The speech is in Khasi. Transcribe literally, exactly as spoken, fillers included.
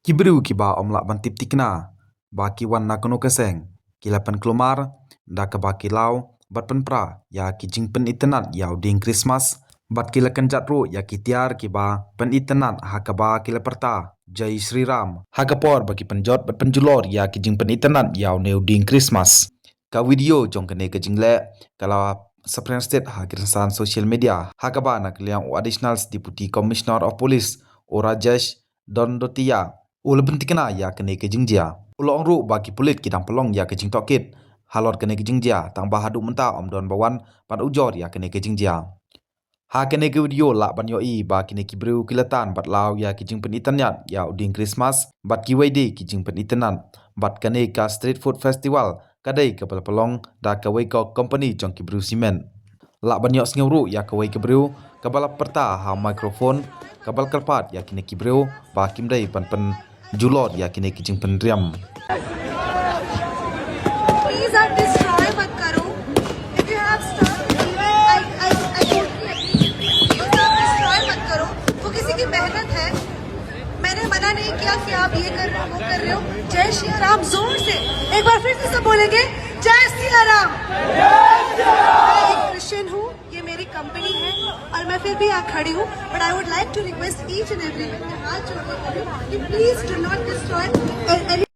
Ki briew kiba ym lah ban tip thikna ba ki wan na kano ka seng, ki la pynkulmar da kaba ki law bad pynpra ïa ki jingpynitynnad ïa u dieng Christmas, bad ki la kynjat ruh ïa ki tiar kiba pynitynnad ha kaba ki la pyrta Jai Shri Ram ha ka por ba ki pynjot bad pynjulor ïa ki jingpynitynnad ïa une u dieng Christmas. Ka video jong kane ka jingleh ka la saphriang stet ha ki rynsan social media, ha kaba na ka liang u Additional Deputy Commissioner of Police, u Rajesh Dondotia, u la pynthikna ïa kane ka jingjia. U la ong ruh ba ki pulit ki dang pynlong ïa ka jingtohkit halor kane ka jingjia, tang ba haduh mynta ym don ba wan ban ujor ïa kane ka jingjia. Ha kane ka video lah ban ïohi ba kine ki briew ki la tan bad law ïa ki jingpynitynnad ïa u dieng Christmas bad kiwei de ki jingpynitynnad, bad kane ka street food festival ka dei kaba la pynlong da kawei ka company jong ki briew cement. Lah ban ïohsngew ruh ïa kawei ka briew kaba la pyrta ha microphone, kaba la kyrpad ïa kine ki briew ba kim dei ban pynjulor ïa kine ki jingpynriam. प्लीज आप डिस्ट्रॉय मत करो। If you have stuff, I I I totally agree। प्लीज आप डिस्ट्रॉय मत करो। वो किसी की मेहनत है। मैंने मना नहीं किया कि आप ये कर रहे हो, वो कर रहे हो। जय श्री राम, जोर से एक बार फिर से सब बोलेंगे, जय श्री राम। मैं एक क्रिश्चियन हूँ, ये मेरी कंपनी है और मैं फिर भी यहाँ खड़ी हूँ। But I would like to request each and everyone, मैं हाथ जोड़ के कह रही हूँ कि please do not destroy any